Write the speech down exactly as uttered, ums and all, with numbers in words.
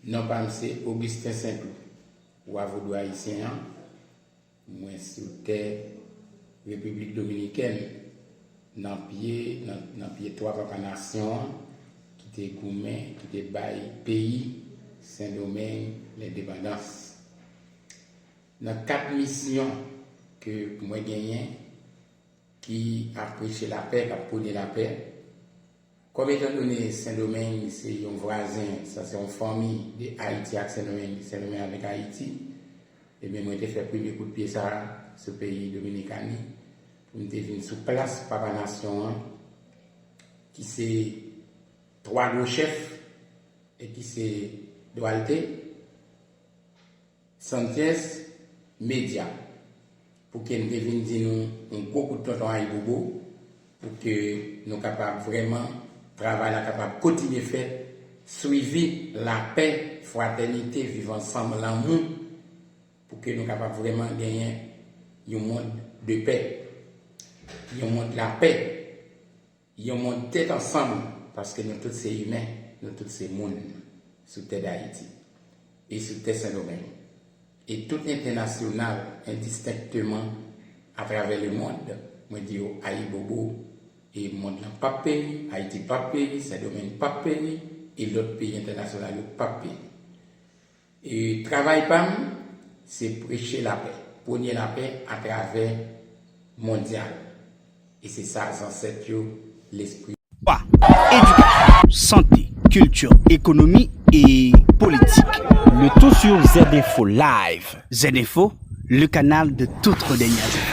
Non pa m se Augustin Saint-Louis, wa vodou ayisyen an. Mwen sou tè Repiblik Dominikèn, nan pye, nan, nan pye twa papa nasyon an, ki te goumen, ki te bay peyi Sendomeng lendepandans. Nan kat misyon ke mwen genyen, ki ap preche lapè, k ap pwone lapè, kòm etandone Sendomeng se yon vwazen, sa se yon fanmi de Ayiti ak Sendomeng, Sendomeng avèk Ayiti, ebyen mwen te fè premye kout pye sa a sou peyi Dominikani, pou m te vin sou plas papa nasyon an, ki se twa gwo chèf, e ki se Duarte, Sanchez, Media, pou ke n te vin di nou yon gwo kout tonton ayibobo, pou ke nou kapab vrèman, travay la kapab kontinye fèt, swivi lapè, fratènite, viv ansanm, lanmou, pou ke nou kapab vrèman genyen yon mond de pè, yon mond lapè, yon mond tèt ansanm, paske nou tout se imen, nou tout se moun sou tè Dayiti e sou tè Sendomeng. E tout entènasyonal, endistenkteman, atravè lemond, mwen di yo ayibobo, e mond lan p ap peri, Ayiti p ap peri, Sendomeng p ap peri, e lòt peyi entènasyonal yo p ap peri. E travay pa m, se preche lapè, pwone lapè atravè mondyal. E se sa zansèt yo, lespri. Edikasyon, sante, kilti, ekonomi e politik. Le tout sur Z Info Live. Z Info, le canal de toute redaignade.